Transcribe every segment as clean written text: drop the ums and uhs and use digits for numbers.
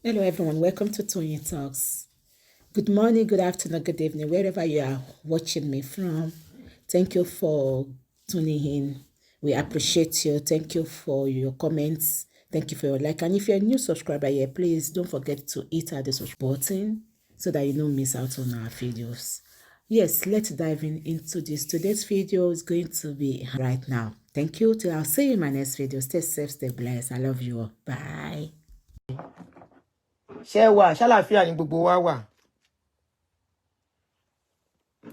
Hello everyone, welcome to Toyeen Talks. Good morning, good afternoon, good evening, wherever you are watching me from. Thank you for tuning in. We appreciate you. Thank you for your comments. Thank you for your like. And if you're a new subscriber here, please don't forget to hit the subscribe button so that you don't miss out on our videos. Yes, let's dive into this. Today's video is going to be right now. Thank you. Till I'll see you in my next video. Stay safe, stay blessed. I love you all. Bye. Ṣé wà ṣàlàáfíà ní gbogbo wa wà.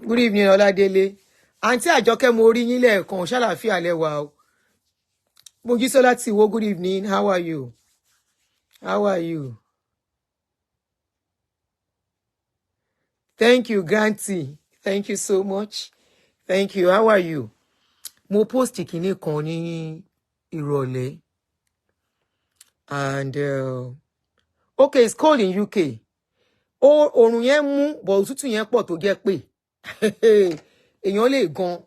Good evening, Ọládélé. Àǹtí Àjọkẹ́, mo rí yín lẹ́ẹ̀kan. Ṣàlàáfíà lẹ́wà o. Mojísọ́lá ti wo. Good evening, how are you? How are you? Thank you, Granty. Thank you so much. Thank you. How are you? Mo post kinní kan ní ìrọ̀lẹ́ and okay, it's cold in UK. Oòrùn yẹn mú bọ̀, òtútù yẹn pọ̀ tó jẹ́ pé èèyàn lè gan.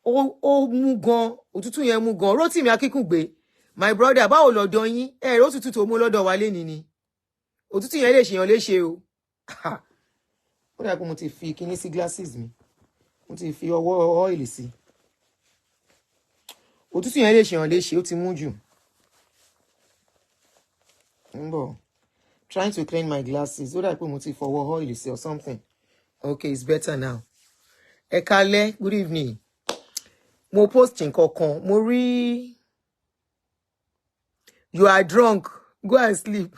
Ó mú gan, òtútù yẹn mú gan. Rótìmí Akínkùngbé, my brother, báwo lọ́dọ̀ yín? Ẹ rí òtútù tó mú lọ́dọ̀ wa lénìí ni. Òtútù yẹn lè ṣèyàn léṣe o. Ó dà pé mo ti fi kinní sí glasses mi, mo ti fi ọwọ́ oil sí. Òtútù yẹn lè ṣèyàn léṣe, ó ti mú jù. Ń bọ̀, trying to clean my glasses. Ó dà pé mo ti fọwọ́ oil sí or something. Okay, it's better now. Ẹ kálẹ́, good evening. Mo post nǹkan kan, mo rí. You are drunk, go and sleep.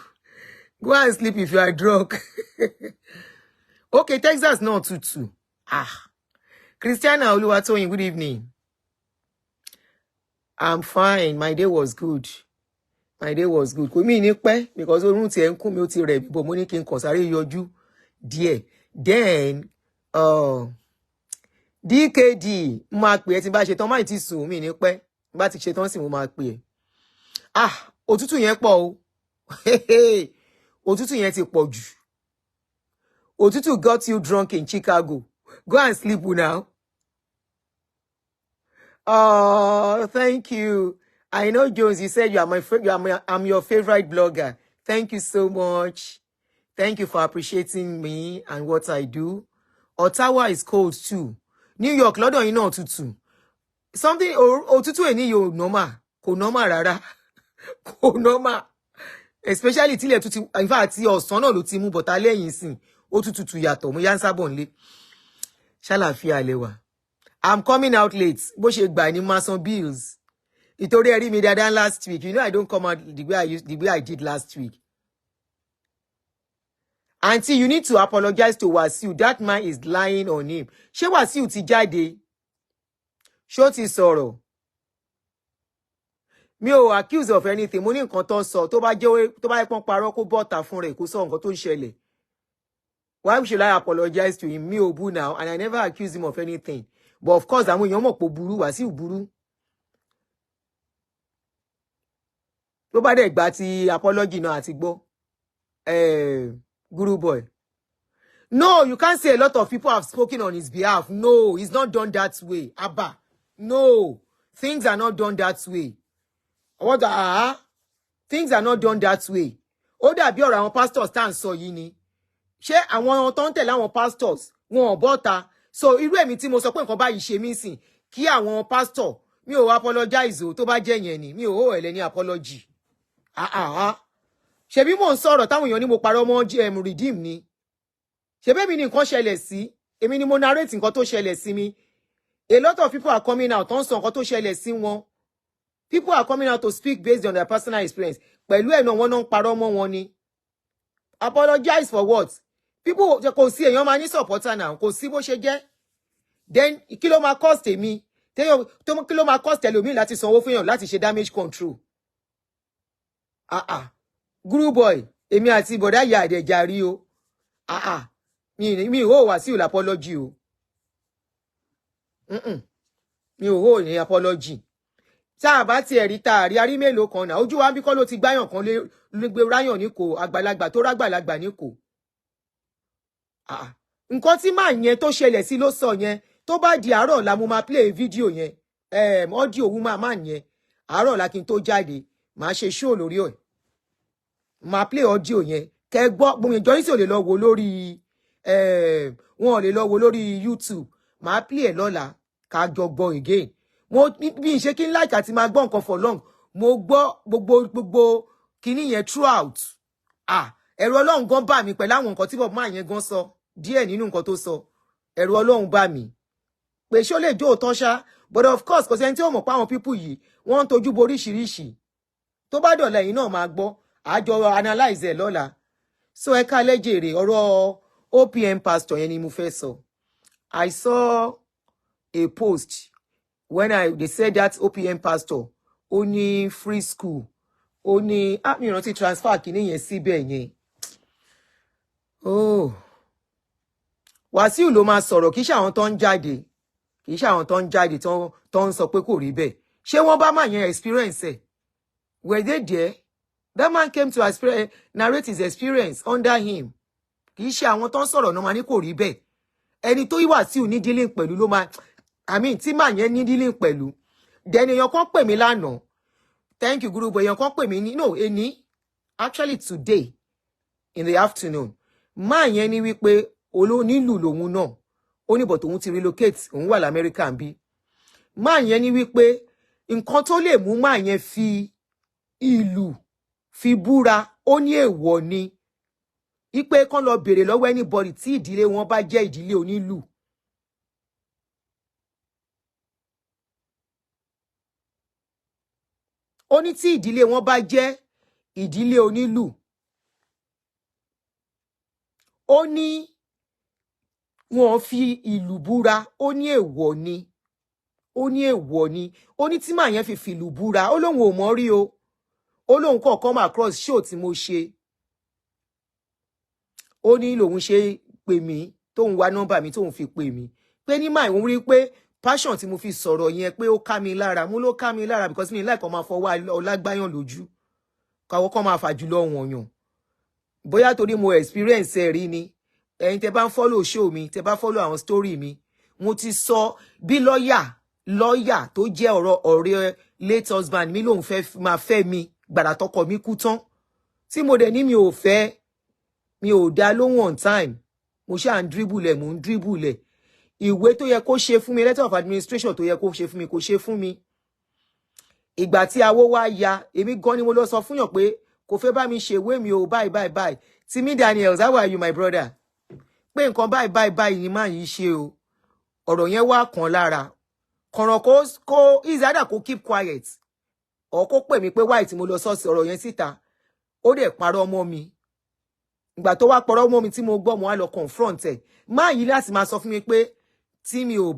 Go and sleep if you are drunk. Okay, Texas náà tutù. Ah, Christiana Olúwatóyìn, good evening. I'm fine. My day was good. My day was good. Kò mí ní pẹ́ because oorun tiẹ̀ ń kún mi, ó ti rẹ̀ bọ̀. Mo ní kí n kàn sáré yọjú díẹ̀. Then DKD, mo máa pè ẹ́ tí n bá ṣe tán. Má ti sùn, mí ní pẹ́. Bá ti ṣe tán sì, mo máa pè ẹ́. Ah, òtútù yẹn pọ̀ o. Òtútù yẹn ti pọ̀ jù. Òtútù got you drunk in Chicago. Go and sleep now. Oh, thank you. I know, Jones, you said you are my, you are my I'm your favorite blogger. Thank you so much. Thank you for appreciating me and what I do. Ottawa is cold too. New York lọ́dọ̀ yín náà tutù. Something, òtútù ẹ̀ ní yóò normal. Kò normal rárá. Kò normal. Especially tílẹ̀ tutù, in fact, tí ọ̀sán náà ló ti mú bọ̀tá lẹ́yìn sìn. Ó tún tutù yàtọ̀. Mo yá ń sábọ̀ nílé. Ṣàlàáfíà lẹ wà. I'm coming out late. Bó ṣe gbà ní máa san bills. Ìtorí ẹ rí mi dáadáa last week. You know I don't come out the way I did last week. Aunty, you need to apologize to Wasiu. That man is lying on him. Ṣé Wasiu ti jáde? Ṣó ti sọ̀rọ̀? Mi ò accuse of anything. Mo ní nǹkan tó sọ, tó bá jẹ́, tó bá yẹ pọ́n parọ́, kó bọ́ta fún rẹ̀, kó sọ nǹkan tó ń ṣẹlẹ̀. Why should I apologize to him? Mi ò bú now and I never accuse him of anything. But of course, àwọn èèyàn mọ̀ pé ó burú, Wasiu burú. Tó bá dẹ̀ gba ti apology náà àti gbọ́. Guru boy. No, you can't say a lot of people have spoken on his behalf. No, it's not done that way. Abba. No, things are not done that way. What ah? Things are not done that way. Ó dàbí ọ̀rọ̀ àwọn pastors tá à ń sọ yìí ni. Ṣé àwọn tó ń tẹ̀lé àwọn pastors wọn ò bọ́ta? So irú èmi tí mo sọ pé nǹkan báyìí ṣe mí sìn, kí àwọn pastor, mi ò apologize o. Tó bá jẹ́ yẹn ni, mi ò hó ẹ̀lẹ́ ní apology. Ah ah ah. Ṣebí mò ń sọ̀rọ̀ táwọn èèyàn ní mo parọ́ mọ́ GM Redeem ni. Ṣebí èmi ni nǹkan ṣẹlẹ̀ sí. Èmi ni mo narrate nǹkan tó ṣẹlẹ̀ sí mi. A lot of people are coming out tó ń sọ nǹkan tó ṣẹlẹ̀ sí wọn. People are coming out to speak based on their personal experience. Pẹ̀lú ẹ̀ náà, wọ́n náà ń parọ́ mọ́ wọn ni. Apologize for what? People, kò sí, èèyàn máa ní supporter now. Kò sí bó ṣe jẹ́. Then kí ló máa cost èmi? Téèyàn tó, kí ló máa cost ẹlòmíì láti sanwó fún èèyàn láti ṣe damage control? Ah ah. Guru boy, èmi àti bọ̀dá ìyá àdẹ̀jà rí o. Ah ah. Mi ò wá sí apology o. Mi ò hó ní apology. Tá a bá tiẹ̀ rí, tá a rí arí mélòó kan náà, ojú wa ń bí kọ́ ló ti gbáyàn kan lé gbé ráyàn ní kò àgbàlagbà tó rágbàlagbà ní kò. Ah, nǹkan tí màá yẹn tó ṣẹlẹ̀ sí ló sọ yẹn. Tó bá di àárọ̀ la, mo máa play fídíò yẹn, audio woman máa yẹn. Àárọ̀ la kí n tó jáde, màá ṣe show lórí ẹ̀. Máa play audio yẹn kẹ́ gbọ́. Gbogbo ìjọ yín sì ò lè lọ wò lórí, wọn ò lè lọ wò lórí YouTube. Máa play ẹ̀ lọ́la ká jọ gbọ́ again. Mo bí n ṣe kí n like àti máa gbọ́ nǹkan for long. Mo gbọ́ gbogbo kinní yẹn throughout. Ah, ẹ̀rù Ọlọ́run gan bà mí pẹ̀lú àwọn nǹkan tí bọ̀bọ́ yẹn gan sọ. Díẹ̀ nínú nǹkan tó sọ, ẹ̀rù Ọlọ́run bà mí pé ṣó lè jó òótọ́ ṣá. But of course, kò sẹ́ni tí ó mọ̀ pé àwọn people yìí, wọ́n ń tojú bo oríṣiríṣi. Tó bá dọ̀la, ẹ̀yin náà máa gbọ́, àjọ analyze ẹ̀ lọ́la. So ẹ ká lẹ́jẹ̀rẹ̀ ọ̀rọ̀ OPM pastor yẹn ni mo fẹ́ sọ. I saw a post when I they said that OPM pastor, ó ní free school, ó ní, ah, mi rántí transfer kìíní yẹn síbẹ̀ yẹn. Oh, Wàsíù ló máa sọ̀rọ̀. Kì í ṣe àwọn tó ń jáde, kì í ṣe àwọn tó ń jáde tó ń sọ pé kò rí bẹ́ẹ̀. Ṣé wọ́n bá máa yẹn experience ẹ̀? Were they there? That man came to narrate his experience under him. Kì í ṣe àwọn tó ń sọ̀rọ̀ náà máa ní kò rí bẹ́ẹ̀. Ẹni tó Wàsíù ní dealing pẹ̀lú ló máa, I mean, tí màá yẹn ní dealing pẹ̀lú. Then èèyàn kan pè mí lánàá. Thank you, guru. Èèyàn kan pè mí ní, no, ení, actually today in the afternoon. Máa yẹn ní wípé olónílù lòun náà. Ó ní but òun ti relocate, òun wà lamẹ́ríkà ń bí. Máa yẹn ní wípé nǹkan tó lè mú máa yẹn fi ìlú fi búra, ó ní èèwọ̀ ni, wípé kán lọ béèrè lọ́wọ́ anybody tí ìdílé wọn bá jẹ́ ìdílé onílù. Ó ní tí ìdílé wọn bá jẹ́ ìdílé onílù, ó ní wọn fi ìlú búra, ó ní èèwọ̀ ni, ó ní èèwọ̀ ni. Ó ní tí màá yẹn fi fìlù búra, ó lóun ò mọ̀ rí o. Ó lóun kọ̀ come across show tí mo ṣe. Ó ní lòun ṣe pè mí, tóun wá nọ́mbà mi, tóun fi pè mí pé ní máa òun rí pé passion tí mo fi sọ̀rọ̀ yẹn, pé ó ká mi lára. Mo ló ká mi lára because mi láìkọ́ máa fọwọ́ ọlágbáyàn lójú, káwọ́ kọ́ máa fà jùlọ wọ̀nyàn. Bóyá torí mo experience ẹ̀ rí ni. Ẹ̀yin tẹ́ bá ń follow show mi, tẹ́ bá follow àwọn story mi, mo ti sọ bí lọ́ọ̀yà tó jẹ́ ọ̀rọ̀ ọ̀rẹ́ late husband mi lòun fẹ́ máa fẹ́ mi gbàrà tọkọ mi kú tán, tí mo dẹ̀ ní mi ò fẹ́, mi ò dá lóhùn on time. Mo ṣáà ń dribble ẹ̀, mò ń dribble ẹ̀. Ìwé tó yẹ kó ṣe fún mi, letter of administration tó yẹ kó ṣe fún mi, kò ṣe fún mi. Ìgbà tí awó wá ya, èmi gan ni mo lọ sọ fún yàn pé kò fẹ́ bá mi ṣe ìwé mi o. Báyìí báyìí báyìí. Timi Daniels, how are you, my brother? Pé nǹkan báyìí báyìí báyìí ni máa yìí ṣe o. Ọ̀rọ̀ yẹn wá kàn lára kọ̀ràn kó ìzádà kó keep quiet or kó pè mí pé wáì tí mo lọ sọ́ọ̀sì ọ̀rọ̀ yẹn síta. Ó dẹ̀ parọ́ mọ́ mi. Ìgbà tó wá parọ́ mọ́ mi tí mo gbọ́, mo wá lọ confront ẹ̀. Máa yìí láti máa sọ fún mi pé tí mi ò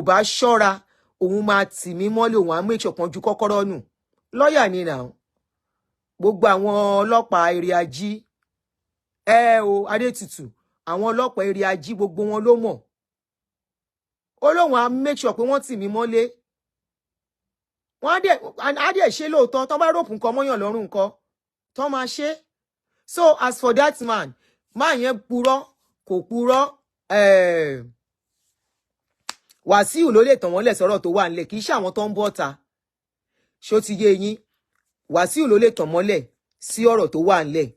bá ṣọ́ra, òun máa tì mí mọ́lẹ̀, òun á make sure kan ju kọ́kọ́rọ́ nù. Lọ́ọ̀yà ni nà, gbogbo àwọn ọlọ́pàá èrè ají ẹ o, Adétutù, àwọn ọlọ́pàá èrè ají, gbogbo wọn ló mọ̀. Ó lóun á make sure pé wọ́n tì mí mọ́lé. Wọ́n á dẹ̀ ṣe lóòótọ́. Tán bá rope nǹkan mọ́yàn lọ́rùn, nǹkan tán máa ṣe. So as for that man, máa yẹn purọ́, kò purọ́, Wàsíù ló lè tàn wọ́n lẹ̀ sọ̀rọ̀ tó wà nílẹ̀. Kì í ṣe àwọn tó ń bọ̀ ta. Ṣó ti yé yín? Wàsíù ló lè tàn mọ́lẹ̀ sí ọ̀rọ̀ tó wà nílẹ̀.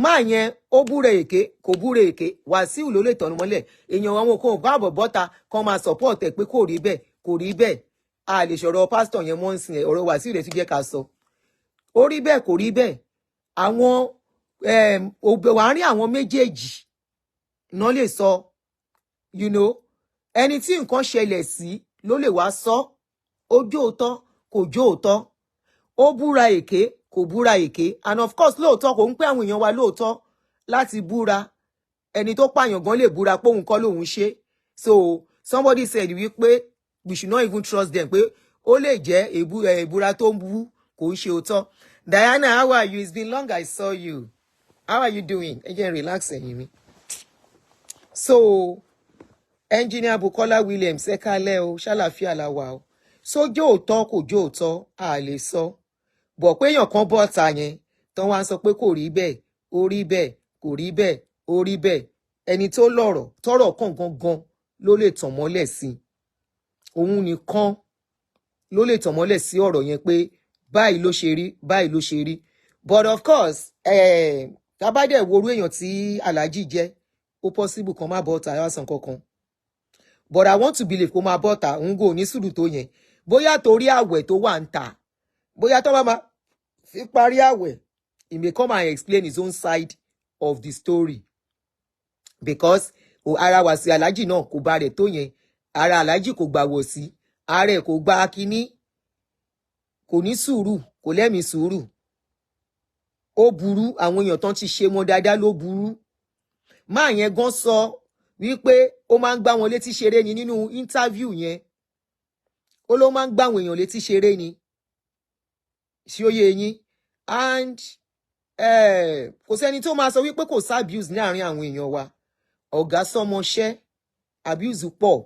Máa yẹn, ó búre èké, kò búre èké, Wàsíù ló lè tàn mọ́lẹ̀. Èèyàn àwọn kan ò bá àbọ̀ bọ́ta kan máa support ẹ̀ pé kò rí bẹ́ẹ̀, kò rí bẹ́ẹ̀. A lè sọ̀rọ̀ pásítọ̀ yẹn mọ́ ń sìn ẹ̀. Ọ̀rọ̀ Wàsíù rẹ̀ tún jẹ́ ká sọ ó rí bẹ́ẹ̀, kò rí bẹ́ẹ̀. Àwọn àárín àwọn méjèèjì náà lè sọ. Ẹni tí nǹkan ṣẹlẹ̀ sí ló lè wá sọ ó jó òótọ́, kò jó òótọ́, ó búra èké, kò búra èké. And of course, lóòótọ́, kò ń pẹ́ àwọn èèyàn wa lóòótọ́ láti búra. Ẹni tó pààyàn gan lè búra pé òun kọ́ lòun ṣe. So somebody said wípé we should not even trust them, pé ó lè jẹ́ ìbúra tó ń bú kò ń ṣe òótọ́. Diana, how are you? It's been long I saw you. How are you doing? Ẹ jẹ́ n relax ẹ̀yìn mi. So Engineer Bukola Williams, ẹ kálẹ́ o. Ṣàlàáfíà la wà o. So jó òótọ́, kò jó òótọ́, a lè sọ bọ̀ pé èèyàn kan bọ́ ọ̀tá yẹn tán wá ń sọ pé kò rí bẹ́ẹ̀, ó rí bẹ́ẹ̀, kò rí bẹ́ẹ̀, ó rí bẹ́ẹ̀. Ẹni tó lọ́rọ̀ tọ́rọ̀ kàn gangan ló lè tàn mọ́lẹ̀ sí i. Òun nìkan ló lè tàn mọ́lẹ̀ sí ọ̀rọ̀ yẹn pé Báyìí ló ṣe rí, báyìí ló ṣe rí. But of course, tá bá dẹ̀ wo irú èèyàn tí Alhaji jẹ́, ó possible kan má bọ́ta wá sàn kankan. But I want to believe kó máa bọ́ta. Òun kò ní sùúrù tó yẹn. Bóyá torí àwẹ̀ tó wà ń tà, bóyá tó bá máa fi parí àwẹ̀, he may come and explain his own side of the story, because ara wà sí Alhaji náà kò bá rẹ̀ tó yẹn. Ara Alhaji kò gbà wọ̀ sí ara ẹ̀, kò gba kínní, kò ní sùúrù, kò lẹ́mìí sùúrù. Ó burú. Àwọn èèyàn tán ti ṣe wọn dáadáa ló burú. Máa yẹn gan sọ wípé ó máa ń gbá wọn létí ṣeré ni nínú interview yẹn. Ó ló máa ń gbá àwọn èèyàn létí ṣeré ni sí ó yé yín. And kò sẹ́ni tó máa sọ wípé kò sí abuse ní àárín àwọn èèyàn wa. Ọ̀gá sọmọṣẹ́, abuse pọ̀.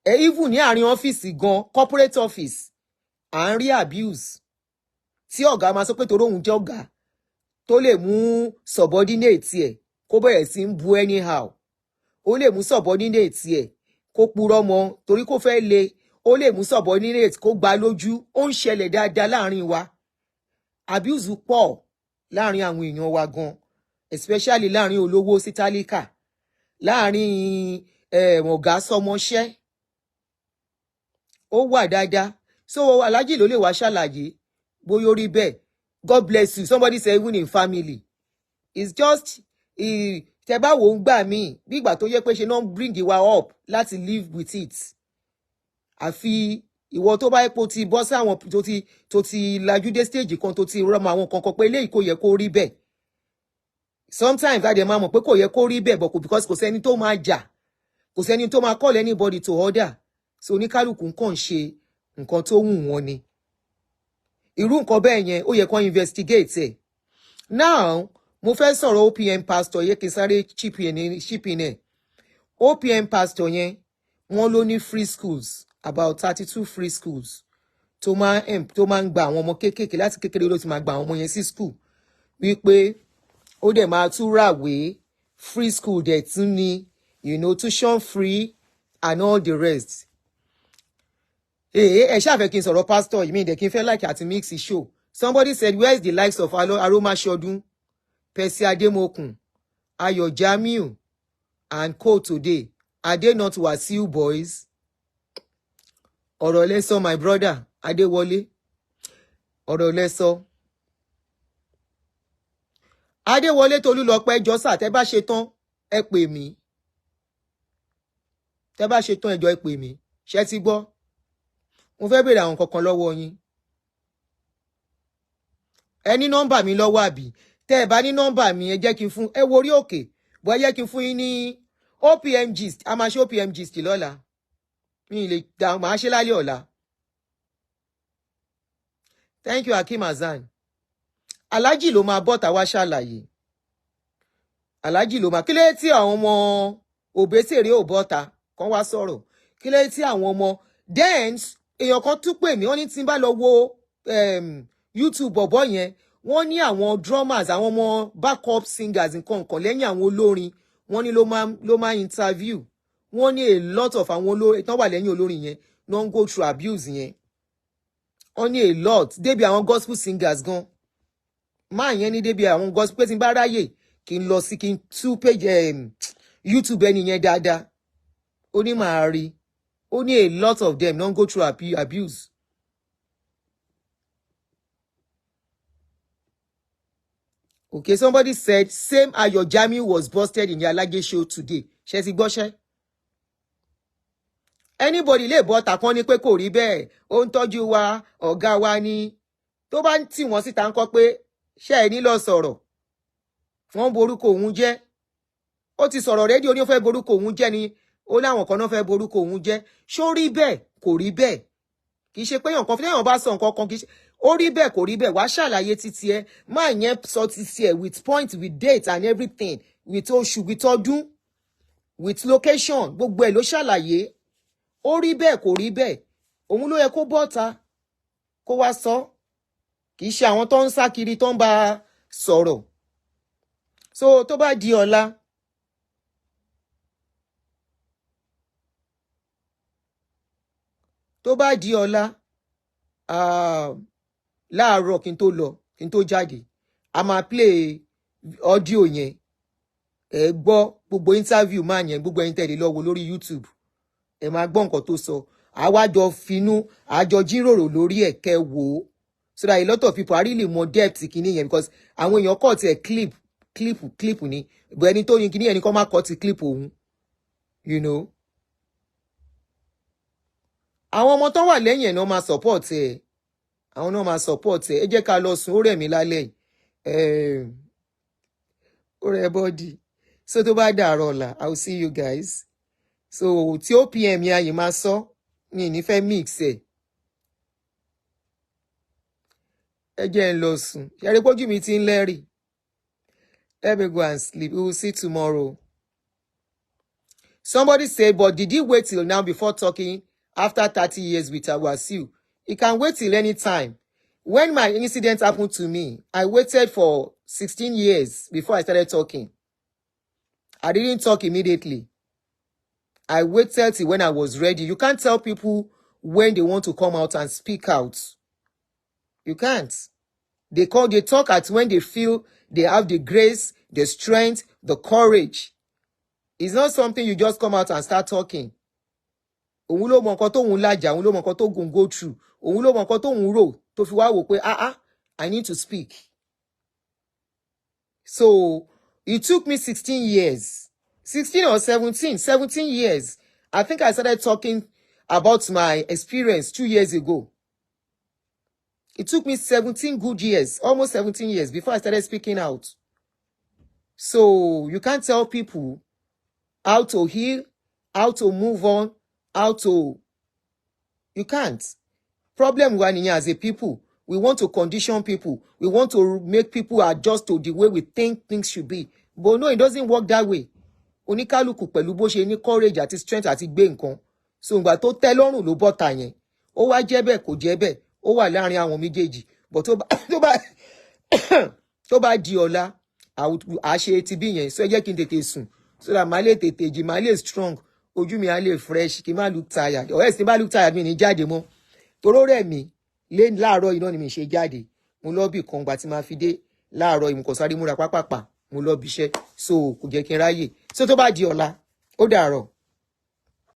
Even ní àárín ọ́fíìsì gan, corporate office, à ń rí abuse tí ọ̀gá máa sọ pé torí òun jẹ́ ọ̀gá, tó lè mú subordinate ẹ̀ kó bẹ̀rẹ̀ sí ń bu anyhow. Ó lè mú subordinate ẹ̀ kó purọ́ mọ́ torí kó fẹ́ le. Ó lè mú subordinate kó gbá lójú. Ó ń ṣẹlẹ̀ dáadáa láàrin wa. Abuse pọ̀ láàrin àwọn èèyàn wa gan, especially láàrin olówó sí tálíkà, láàrin ọ̀gá sọmọṣẹ́. Ó wà dáadáa. So Alhaji ló lè wá ṣàlàyé bóyá ó rí bẹ́ẹ̀. God bless you. Somebody say even in family, it's just, tẹ bá wò ó ń gbà míì, bí ìgbà tó yẹ pé ṣe náà bring wa up láti live with it. Àfi ìwọ tó bá epo ti bọ́ sí àwọn tó ti lajú dé stage kan, tó ti rọmọ àwọn kankan pé eléyìí kò yẹ kó rí bẹ́ẹ̀. Sometimes a dẹ̀ máa mọ̀ pé kò yẹ kó rí bẹ́ẹ̀, but kò, because kò sẹ́ni tó máa jà, kò sẹ́ni tó máa call anybody to order. So oníkálukú kàn ń ṣe nǹkan tó wù wọ́n ni. Irú nǹkan bẹ́ẹ̀ yẹn, ó yẹ kó investigate ẹ̀. Now, mo fẹ́ sọ̀rọ̀ OPM pastor yẹ kí n sáré chip in ẹ̀. OPM pastor yẹn, wọ́n ló ní free schools, about 32 free schools tó máa ń gba àwọn ọmọ kéékèèké. Láti kékeré ló ti máa gba àwọn ọmọ yẹn sí school, wípé ó dẹ̀ máa tún ràwé. Free school dẹ̀ tún ní tuition free and all the rest. Ee, ẹ ṣáà fẹ́ kí n sọ̀rọ̀ pastor yìí, mi dẹ̀ kí n fẹ́ like àti mix show. Somebody said, where is the likes of Aromashodun, Percy Ademokun, Ayo Jamiu and co today? Are they not Wasiu boys? Ọ̀rọ̀ lẹ́sọ, my brother Adéwọlé, ọ̀rọ̀ lẹ́sọ. Adéwọlé Tolúlọpẹ́ jọ́sà, tẹ́ bá ṣe tán, ẹ pè mí. Tẹ́ bá ṣe tán, ẹjọ́, ẹ pè mí. Ṣé ti gbọ́? Mo fẹ́ béèrè àwọn kankan lọ́wọ́ yín. Ẹ ní nọ́mbà mi lọ́wọ́, àbí? Tẹ́ ẹ bá ní nọ́mbà mi, ẹ jẹ́ kí n fún ẹ wo orí òkè bọ́. Ẹ jẹ́ kí n fún yín ní OPM gist. A máa ṣe OPM gist lọ́la. Mi ì lè dá màá ṣe lálẹ́ ọ̀la. Thank you, Hakeem Hasan. Alhaji ló máa bọ́ta wá ṣàlàyé. Alhaji ló máa. Kí ló tí àwọn ọmọ Òbésèré ò bọ́ta kán wá sọ̀rọ̀? Kí ló tí àwọn ọmọ? Then èèyàn kan tún pè mí, wọ́n ní tí n bá lọ wo YouTube bọ̀bọ̀ yẹn, wọ́n ní àwọn drummers, àwọn ọmọ backup singers, nǹkan nǹkan lẹ́yìn àwọn olórin, wọ́n ní ló máa interview. Wọ́n ní a lot of àwọn olórin tán wà lẹ́yìn olórin yẹn ló ń go through abuse yẹn. Wọ́n ní a lot, débi àwọn gospel singers gan. Máa yẹn ní débi àwọn gospel, pé tí n bá ráyè, kí n lọ sí, kí n tú page YouTube ẹni yẹn dáadáa. Ó ní màá rí. Ó ní a lot of them don go through abuse. Okay, somebody said same Ayo Jamiu was busted in the Alage show today. Ṣé ti gbọ́ṣẹ́? Anybody lè bọ́ ta kán ní pé kò rí bẹ́ẹ̀, ó ń tọ́jú wa, ọ̀gá wa ni. Tó bá ń tì wọ́n síta ń kọ́ pé ṣé ẹ ní lọ sọ̀rọ̀, wọ́n ń borúkọ òun jẹ́. Ó ti sọ̀rọ̀ rédíò, ní ó fẹ́ borúkọ òun jẹ́ ni. Ó láwọn kan náà fẹ́ borúkọ òun jẹ́. Ṣó rí bẹ́ẹ̀? Kò rí bẹ́ẹ̀. Kì í ṣe pé èèyàn kan téèyàn bá sọ nǹkan kan, kì í ṣe ó rí bẹ́ẹ̀, kò rí bẹ́ẹ̀. Wàá ṣàlàyé títí ẹ. Máa yẹn sọ títí ẹ with point, with date and everything, with oṣù, with ọdún, with location, gbogbo ẹ̀ ló ṣàlàyé. Ó rí bẹ́ẹ̀, kò rí bẹ́ẹ̀, òun ló yẹ kó bọ́ta kó wá sọ. Kì í ṣe àwọn tó ń sá kiri tó ń bá a sọ̀rọ̀. So tó bá di ọ̀la, tó bá di ọ̀la, Láàárọ̀ kí n tó lọ, kí n tó jáde, a máa play audio yẹn. Ẹ gbọ́ gbogbo interview máa yẹn, gbogbo ẹ̀yin tẹ̀lé lọ wo lórí YouTube, ẹ máa gbọ́ nǹkan tó sọ. Àwa jọ finú àjọ jíròrò lórí ẹ̀, kẹ́ wò ó, so that a lot of people are really more depth kìíní yẹn, because àwọn èèyàn kọ̀ tiẹ̀ clip clip clip ni, but ẹni tó yin kìíní yẹn ni kọ́ máa kọ́ ti clip òun. Àwọn ọmọ tó wà lẹ́yìn ẹ̀ náà máa support ẹ̀, àwọn náà máa support ẹ̀. Ẹ jẹ́ ká lọ sùn, ó rẹ̀ mí lálẹ́ yìí, ó rẹ̀ body. So tó bá dàárọ̀ ọ̀la, I will see you guys. So tí OPM yẹn ayé máa sọ mi ní fẹ́ mix ẹ̀. Ẹ jẹ́ ń lọ sùn, ṣẹ́rí pójú mi ti ń lẹ́rìí. Let me go and sleep. We will see tomorrow. Somebody said, "But did he wait till now before talking after 30 years with Wasiu?" He can wait till any time. When my incident happened to me, I waited for 16 years before I started talking. I didn't talk immediately. I waited till when I was ready. You can't tell people when they want to come out and speak out. You can't. They talk at when they feel they have the grace, the strength, the courage. It's not something you just come out and start talking. Òun ló mọ nǹkan tóun lájà, òun ló mọ nǹkan tó gùn go through, òun ló mọ nǹkan tóun rò tó fi wá wò pé, "Ah ah, I need to speak." So it took me 16 years, 16 or 17, 17 years. I think I started talking about my experience 2 years ago. It took me 17 good years, almost 17 years, before I started speaking out. So you can't tell people how to heal, how to move on, how to. You can't. Problem wa nìyẹn. As a people, we want to condition people. We want to make people adjust to the way we think things should be. But no, it doesn't work that way. Oníkálukú pẹ̀lú bó ṣe ní courage àti strength àti gbé nǹkan. So ìgbà tó tẹ́ lọ́rùn ló bọ́ta yẹn. Ó wá jẹ́ bẹ́ẹ̀, kò jẹ́ bẹ́ẹ̀. Ó wà láàrin àwọn méjèèjì. But tó bá di ọ̀la, à ṣe ti bí yẹn. So ẹ jẹ́ kí n tètè sùn so that màá lè tètè jí, màá lè strong, ojú mi á lè fresh, kí n má look tired. Ọ̀rẹ́ sì bá look tired, mi ní jáde mọ́. Toró rẹ̀ mí lé láàárọ̀ iná ni mi ṣe jáde. Mo lọ bì kan, gbà tí màá fi dé láàárọ̀ ìmùkọ̀ sáré múra pápápá, mo lọ bíṣẹ́, so kò jẹ́ kí n ráyè. So tó bá di ọ̀la, ó dàárọ̀.